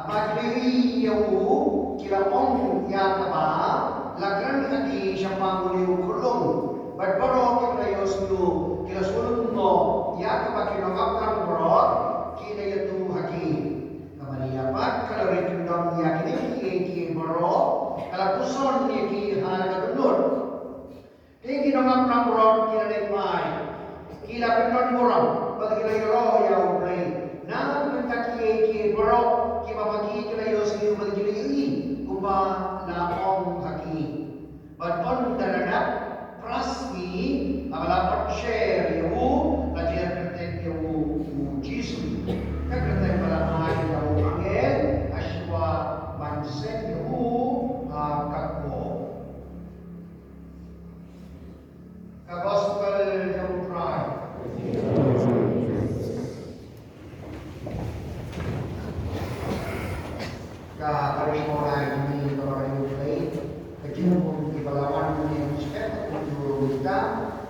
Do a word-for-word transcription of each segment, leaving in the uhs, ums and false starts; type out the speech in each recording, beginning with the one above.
Ba ki la ïohi ïa u, ki la ong ïa kaba la kren ha ki shaphang une u khunlung. Bad baroh kiba la ïohsngew ki la sngewlem noh ïa kaba ki nongap langbrot ki la ïathuh ha ki. Ka Maria pat ka la ri kyndong ïa kine kiei kiei baroh, ka la puson ïa ki ha la ka dohnud. Te ki nongap langbrot ki la leit phai, ki la pynlong burom bad ki la ïaroh ïa U Blei na ka bynta kiei kiei baroh kiba ma ki ki la ïohsngew bad ki la ïohi kumba la ong ha ki. Bad ynda la dap phra sngi haba la pynshai ïa u, la jer kyrteng ïa u U Jisu. Ka kyrteng ba la ai da u angel ha shuwa ban seng ïa u ha ka kpoh. Ka Gospel jong U Trai. Ka barit ba la ïohi, ka barit ba la ïohi, ka jingmut kiba la wan ne u step u jur u jita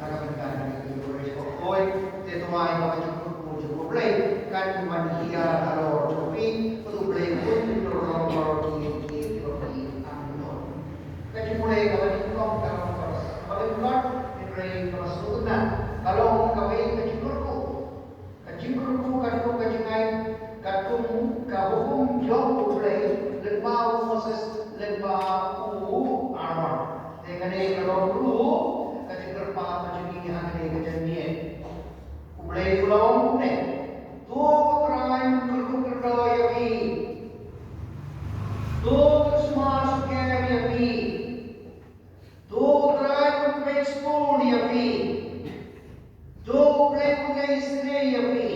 na ka bynta kane ka Eucharist bakhuid. Te to ai ba ka jingkyrkhu jong U Blei kan wan hiar halor jong phi, bad U Blei un pynlong baroh kiei kiei kiba phi angnud. Ka jingpule kaba nyngkong ka long kaba, kaba nyngkong, hynrei kaba sdang na ka long kawei ka jingkyrkhu. Ka jingkyrkhu ka dei ka jingai katkum ka hukum jong U Blei lyngba u Moses, lyngba u Aaron. Te kane ka long ruh ka jingkyrpad ka jong ngi ha kane ka janmiet. U Blei u la ong kumne: To Trai un kyrkhu kyrdoh ïa phi. To un sumar sukher ïa phi. To Trai un peit sbun ïa phi. To Blei un ïaisynei ïa phi.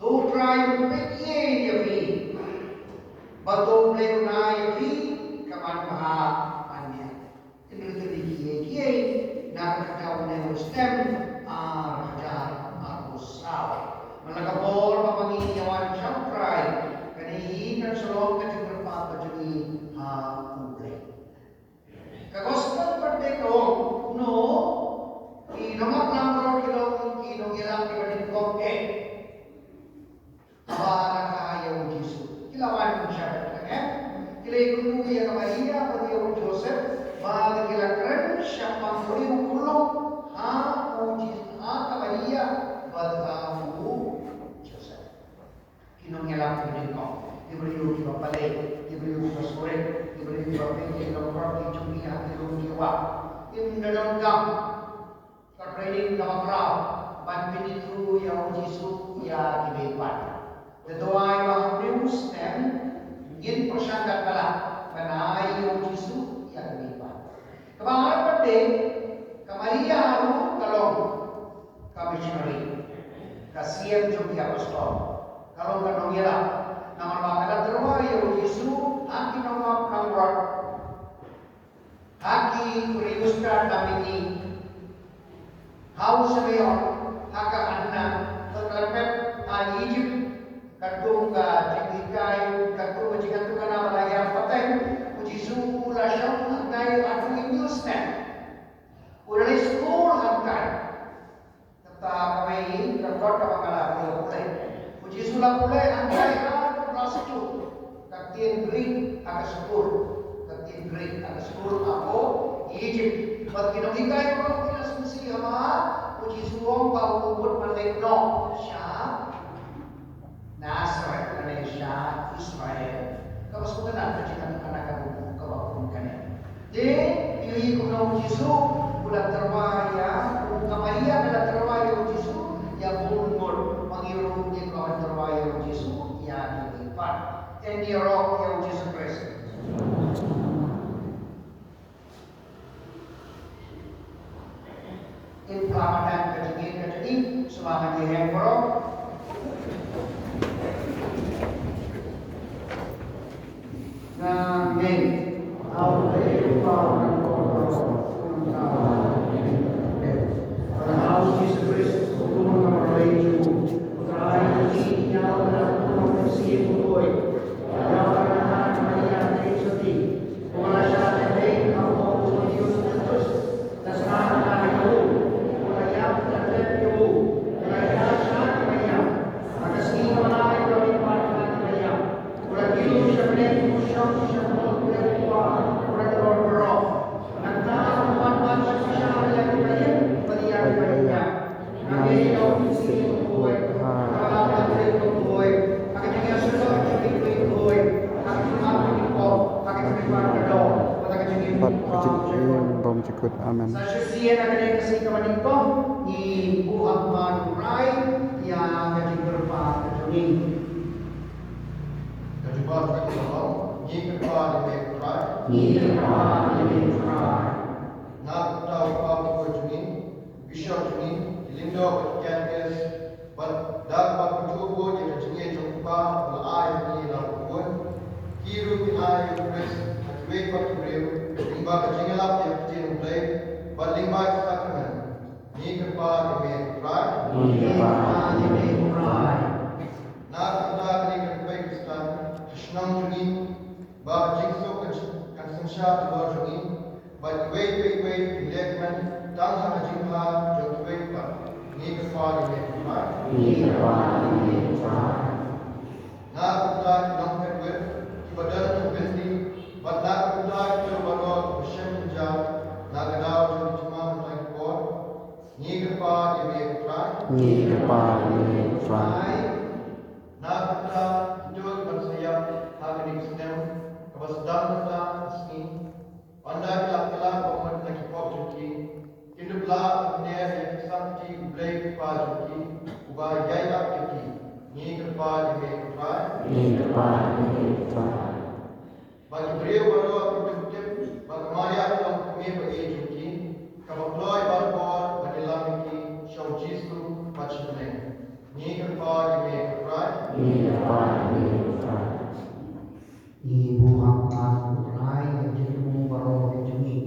To Trai un peit ïing ïa phi. Bad to Blei un ai ïa phi ka manbha manmiat. Hynrei to kiei kiei na ka bynta une u snem ar hajar arphew saw. Man la ka por ba ma ngi ïa wan sha U Trai, kane hi kan sa long ka jingkyrpad ka jong ngi ha U Blei. Ka Gospel pat ka ong kumno, ki nongap langbrot ki long ki nongïalam kiba nyngkong eh. Haba la kha ïa U Jisu, ki la wan sha Bethlehem, ki la ïakynduh ïa ka Maria bad ïa u Joseph, bad ki la kren shaphang une u khunlung ha U Jisu, ha ka Maria bad ha u Joseph. Ki nongïalam kiba nyngkong, ki briew kiba balei, ki briew kiba surit, ki briew kiba peit ïa ki longbrot ki jong ki ha ki lum ki wah. Kim da donkam ka training kaba khraw ban pynithuh ïa U Jisu ïa ki beipat. Te to ai ba ha une u snem ngin pyrshang katba lah ban ai ïa U Jisu ïa ki beipat. Kaba ar pat, ka Maria ruh ka long ka missionary, ka siem jong ki apostol, ka long ka nongïalam. Namar ba ka la tyrwa ïa U Jisu ha ki nongap langbrot, ha ki riewstad na mihngi, ha u Simeon, ha ka Anna, bad ka la pep ha Egypt, katkum ka jinghikai, katkum ka jingïathuhkhana ba la ïa pateng. U Jisu u la shong hangtai haduh hynñiew snem. U la leit skul hangtai. Kata kawei ka kot kaba nga la pule pule. U Jisu u la pule hangtai ha ka klas two. Ka ktien Greek ha ka skul. Ka ktien Greek ha ka skul hapoh Egypt. Bad ki nonghikai baroh ki la sngewsih haba U Jisu u ong ba u mut ban leit noh sha Nasareth, lane sha Israel. Kaba sngewtynnat ka jingïathuhkhana kaba, kaba kum kane. Te, ïohi kumno U Jisu u la tyrwa ïa, ka Maria ka la tyrwa ïa U Jisu ïa bun ngut, ma ngi ruh ngin wan tyrwa ïa U Jisu ïa kiwei pat. Te ïaroh ïa U Jisu Khrist. Ngin phla madan ka jingim ka jingim, sngewbha ïa baroh. Amen. Bad ka jingim bymjukut. Amen. Sa shisien ha kane ka sngi kaba nyngkong, ngi buh ha khmat U Trai ïa ka jingkyrpad ka jong ngi. Ka jubab ka jong ngi, ngi kyrpad ïa me U Trai. Ngi kyrpad ïa me U Trai. Na ka bynta u Kpa Bakhuid jong ngi, Bishop jong ngi, ki lyngdoh bad ki katdei, bad da kaba pynthut ïa ka jingïeit jong u Kpa ba la ai ha ngi na u Khun, ki ruh kin ai ïa u Khrist ha kiwei pat ki briew lyngba ka jingïalap ïa ka ktien U Blei bad lyngba ki sakramen. Ngi kyrpad ïa me U Trai. Ngi kyrpad ïa me U Trai. Na ka bynta kane ka rynïeng Khristan ha shnong jong ngi, ba ka jingsuk kan, kan synshar halor jong ngi, ba iwei pa iwei kin leh kmen tang ha ka jingbha jong kiwei pat. Ngi kyrpad ïa me U Trai. Ngi kyrpad ïa me U Trai. Na ka bynta ki nongphet wir kiba don ha Bynti, bad na ka bynta kito baroh kiba shem hajar na ka daw jong ki jingma mynta ki por, ngi kyrpad ïa me U Trai. Ngi kyrpad ïa me U Trai. Na ka bynta kito kiban sa ïap ha kane ka snem kaba sdang mynta ka sngi, ynda ki la kylla ka bamut na ki pop jong ki, kin ïoh ban pyndep ïa ka samti U Blei U Kpa jong ki, uba ïaid ïa ki. Ngi kyrpad ïa me U Trai. Ngi kyrpad ïa me U Trai. Ba ki briew baroh kin tip ba ka Maria ka long ka kmie ba ïeit jong ki, kaba kloi barabor ban ïalam ïa ki sha U Jisu bad sha bneng. Ngi kyrpad ïa me U Trai. Ngi kyrpad ïa me U Trai. Ngi buh ha khmat U Trai ïa ka jingthmu baroh ka jong ngi.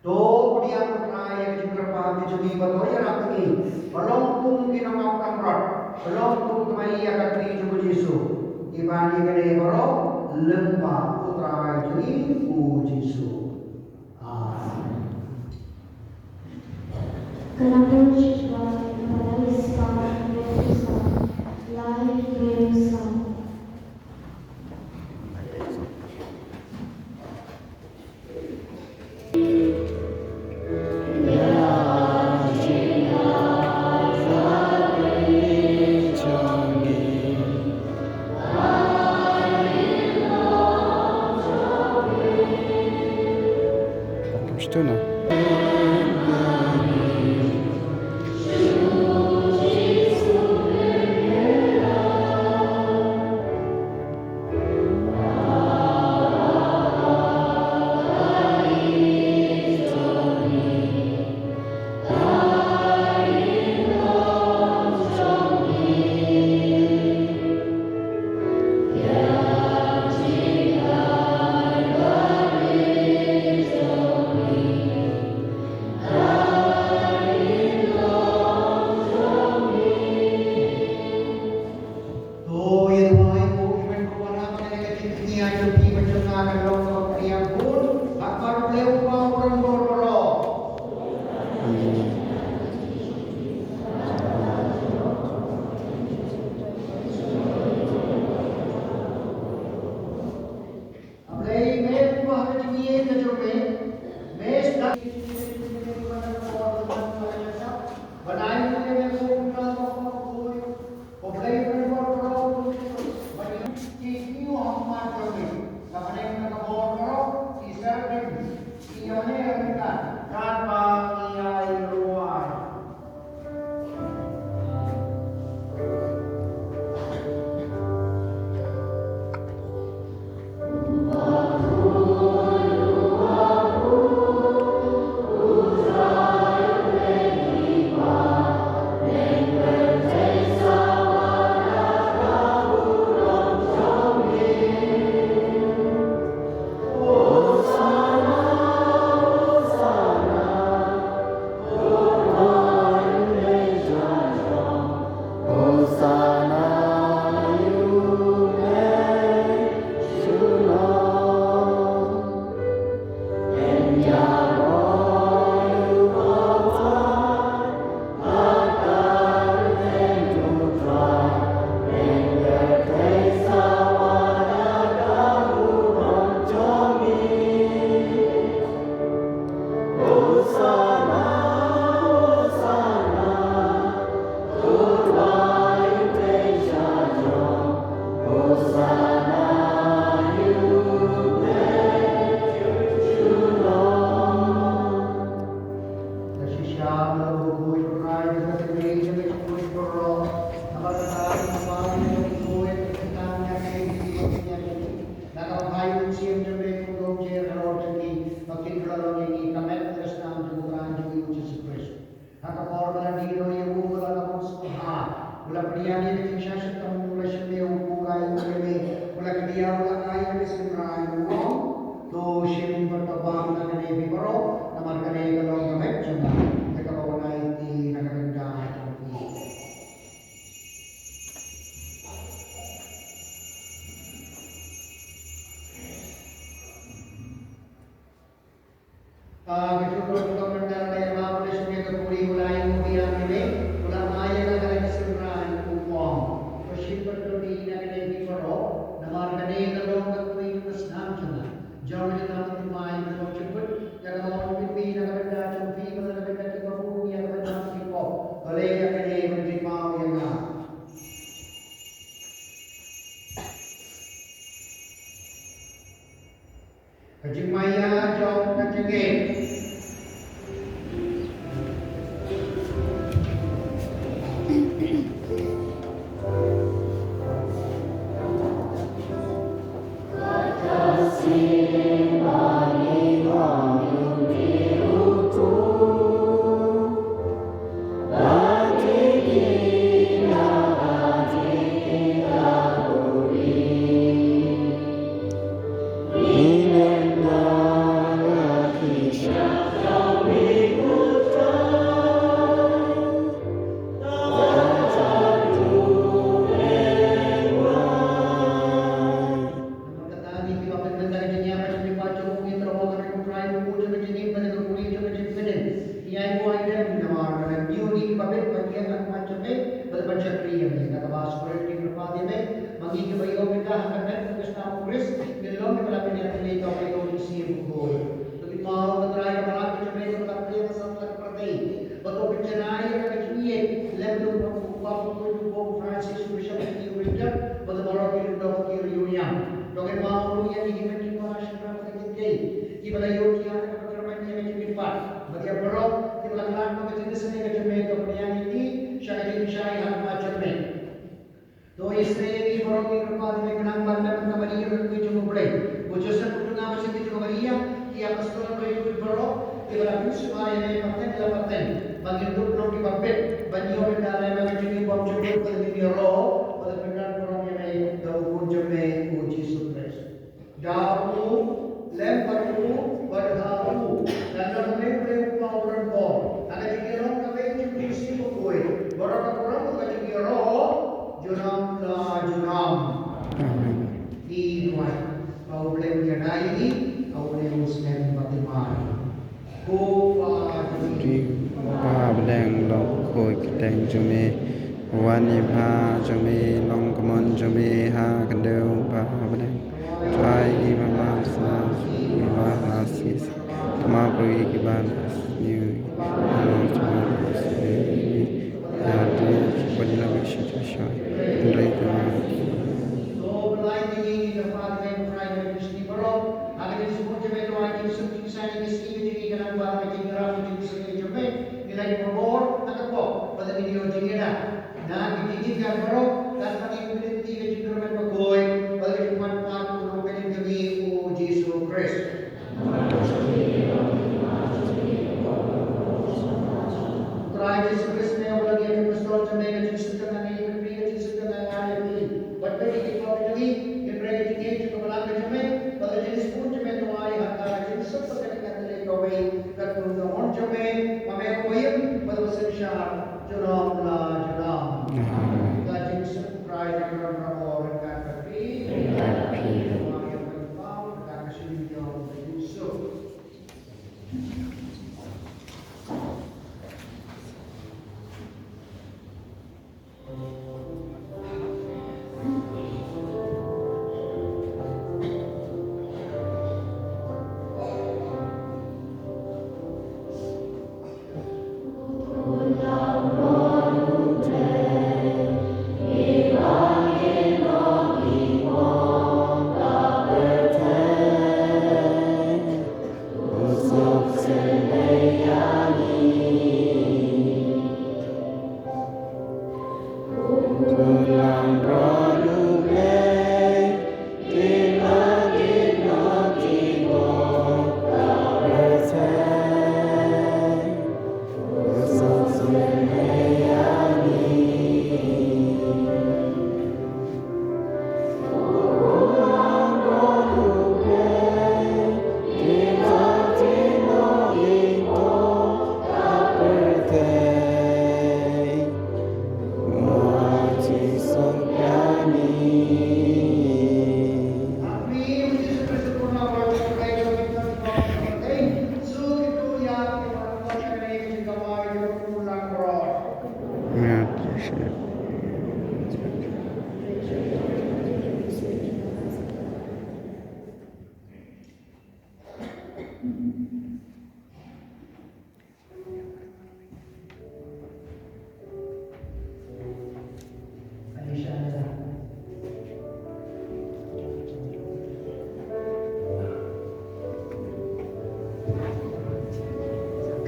To pdiang U Trai ïa ka jingkyrpad ka jong ngi, ba to ïarap ïa ngi ban long kum ki nongap kamrot, ban long kum ka Maria ka kmie jong U Jisu. Ngi pan ïa kane baroh lyngba U Trai jong ngi U Jisu. Amen. Ka nongrim shisha, ka nongrim shisha, ka nongrim shisha, lai ka nongrim shisha. Kam u la shim ïa u Blei u la ai ïa me, u la kdiaw u la ai ïa me synran u ong. To shim bad to bam na kane phi baroh, namar kane ka long ka met jong nga, ïa kaba wan ai ïa phi na ka bynta jong phi. Ah, ka jingkyrkhu ka mynta ka ïa ba u la shim ïa ka puri u la ai u biang ïa me, u la ai ïa ka la ka synran u ong. To shim bad to die na kane phi baroh, namar kane ka long ka puri ka snam jong nga. Jong ka jingthaw ka jingmai ka jingkyrkhu, ïa kaba u la pynmih na ka bynta jong phi bad na ka bynta kiba bun ïa ka bynta ki pop. To leh ïa kane ban jingmai ïa nga. Ka jingmaïa jong ka jingngeit. Namar kata, ngi kiba pynbna ka jingïap ha ka jingim jong u, ngi tyrwa ha ka Trai, u Trai jong ka jingim bad ka puri jong ka jingpynim. Ngi ai nguh ai lem namar ba ngi kiba bit ban ïeng ha khmat jong me bad ban shakri ïa me. Kata ba sngewbha ngi kyrpad ïa me ba ngi kiba ïoh mynta ha ka met ka snam u Khrist ngin long kiba la pynïaid lynti ïa ka Jisu bakhuid. To ki paw ka Trai ka balang ka jong me kaba la plie ha satlak pyrthei. Ba to pynjanai ïa ka jingïeit lem bad u Pope, u Pope Francis, u Bishop Matthew Richard, bad baroh ki lyngdoh ki riewniam. To ngin map ruh ïa ki hynmen ki para shynrang bad ki kynthei kiba la ïoh thiah da kaba kyrmen ïa ka jingkyrpad. Bad ïa baroh kiba la khlad na ka jingïaseng ka jong me, to pynïaid ïa ki sha ka jingshai ha khmat jong me. To Israel, ngi baroh ngi kyrpad ïa me khnang ba lem ka Maria ka kmie jong U Blei, u Joseph u khynnah ba sniew jong ka Maria, ki apostol, ki riewkhuid baroh kiba la pynsngewbha ïa me pateng la pateng, ba ngin dup long kiba bit ban ïoh ïa ka lem ka jingim bymjukut, ba ngin ïaroh bad pynran burom ïa me da u Khun jong me u Jisu Khrist. Da u, lem bad u, bad ha u, da u Blei Kpa u Trai bor, ha ka jingïalong kaba ïeit jong u Jisu bakhuid, baroh ka burom ka jingïaroh junom la junom. Amen. Ngi duwai ba U Blei un ïada ïa ngi ha une u snem ba thymmai. Ko Pa jong ngi. Ko Pa ba dang long, ko kyrteng jong me wan, ïing jong me long, ka mon jong me ha ka khyndew ba ha bneng. Trai ïa ngi manmah, sa ïa ngi ha sngi. Tama pyrkhat ïa kiba la sniew, ïa tu, ïa tu, ïa tu. Ngi leit pynbor ha ka pop bad ngi ïoh jingïada na ki jingïada baroh, katba ngi pynleit ïa ka jingkyrmen bakhuid bad ka jingpynpaw u Nongpynim jong ngi u Jisu Khrist. Trai Jisu Khrist, me ba la ong ïa ki apostol jong me, ka jingsuk ka nang ïa phi, ka jingsuk ka nang ïa phi. Bad phi, ki khun jong ngi, ngin trei ka jingngeit jong ka balang ka jong me, bad ka jingsuk jong me to ai ha ka jingsuk bad ka jingïatylli kawei, katkum ka mon jong me, ma me uba im bad uba synshar junom la junom. Amen. Ka jingsuk Trai ka don baroh ryngkat bad phi. Ryngkat bad phi. Ka jingpynpaw ka shim jong ka jingsuk.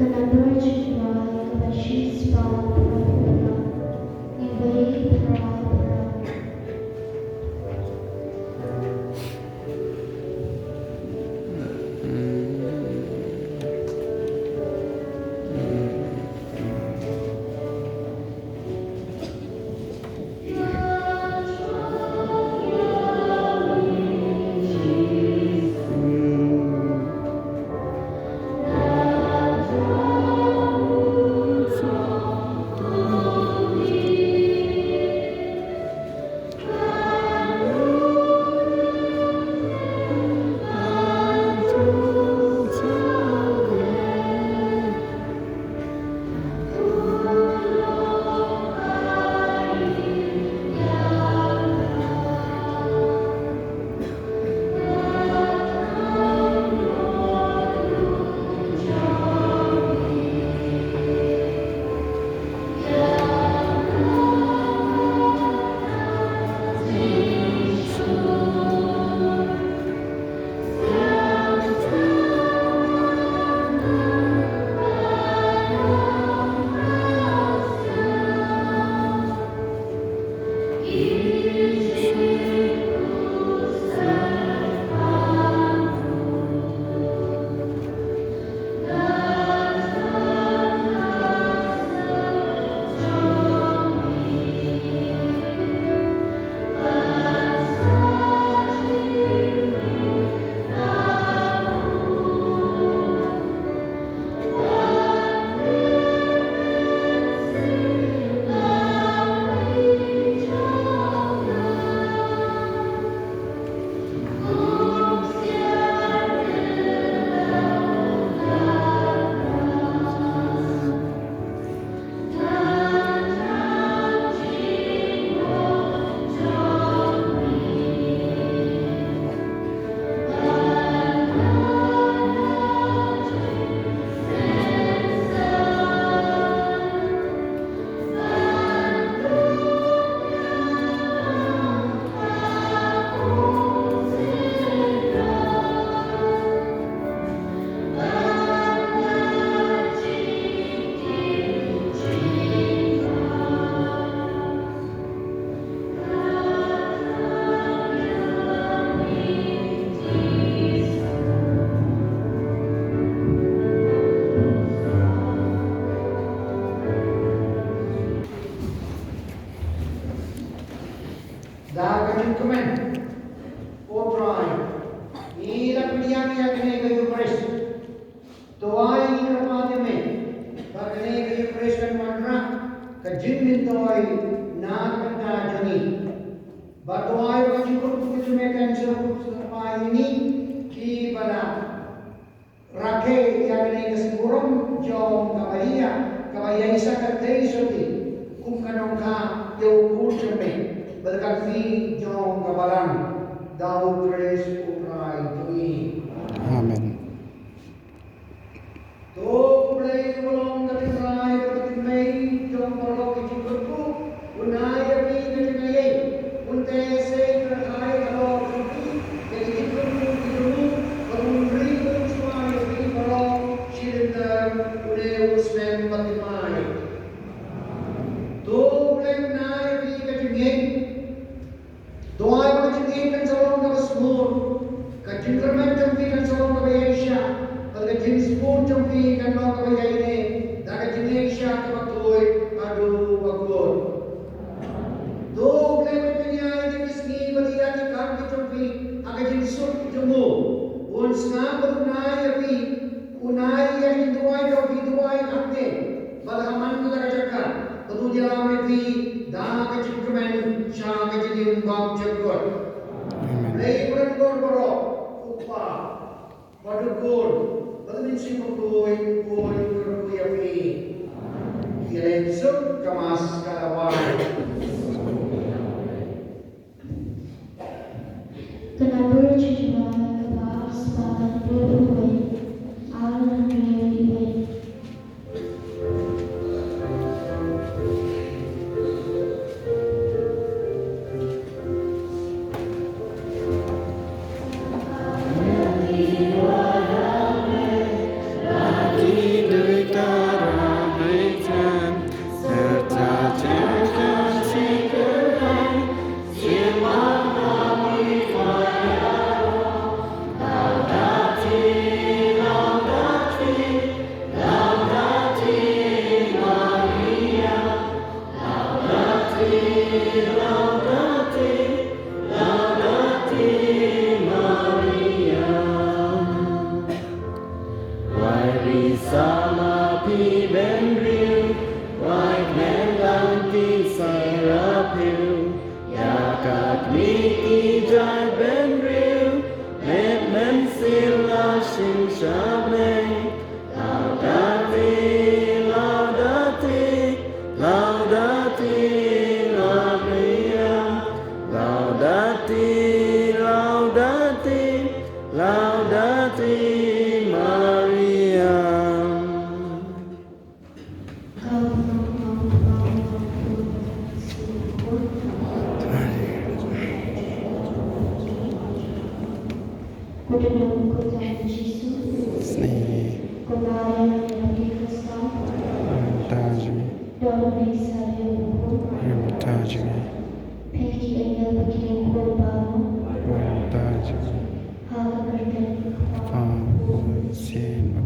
Ka number jong ki briew kaba shispah phra phew phra. Ngi ïaid phra phra. Da ka jingkmen, ko Trai, ngi la pdiang ïa kane ka Eucharist. To ai ngi kyrpad ïa me ba kane ka Eucharist kan wanrah ka jingmyntoi na ka bynta jong ngi. Bad to ai ba ka jingkyrkhu jong me kan sngewthuh sngewpai ïa ngi kiba la rakhe ïa kane ka sngewburom jong kaba ïa, kaba ïaishah katei shuti kum ka nongkha ïa u khun jong me, bad kan mih jong ka balang. Da U Khrist U Trai jong ngi. Amen. To U Blei uba long ka tynrai bad ka tynmei jong baroh ki jingkyrkhu, un ai ïa phi ka jingaiei, un teh sei kyrhai halor jong phi ïa ki jingkyrkhu ki jong u, bad un ri bad un sumar ïa phi baroh shi lynter, une u snem bad thymmai. To U Blei un ai ïa phi ka jingngeit. To ai ba ka jingngeit kan sa long kaba sngewbha, ka jingkyrmen jong phi kan sa long kaba ïaishah, bad ka jingsbun jong phi kan long kaba ïaineh da ka jingïaishah kaba tuid haduh ba kut. To U Blei un pynïaid ïa ki sngi bad ïa ki kam ki jong phi ha ka jingsuk jong u. Un sngap bad un ai ïa phi, un ai ïa ki duwai jong phi, duwai hangne bad ha man la ka jaka, bad un ïalam ïa phi da ka jingkmen sha ka jingim bymjukut. Amen. Blei ba don bor baroh, U Kpa, bad U Khun, bad U Mynsiem Bakhuid, un kyrkhu ïa phi. Ïaleh suk, ka Mass ka la wai. Ka number jong ki briew kaba ar spah hynriew phew wei, ar hynriew wei. Ai bynriew, met mynsiem la shim sha bneng. Laudate, laudate, laudate Maria. Laudate, laudate, laudate Maria. Snehi. Mynta jong ngi. Mynta jong ngi. Mynta jong ngi. Kpa, Khun, Mynsiem.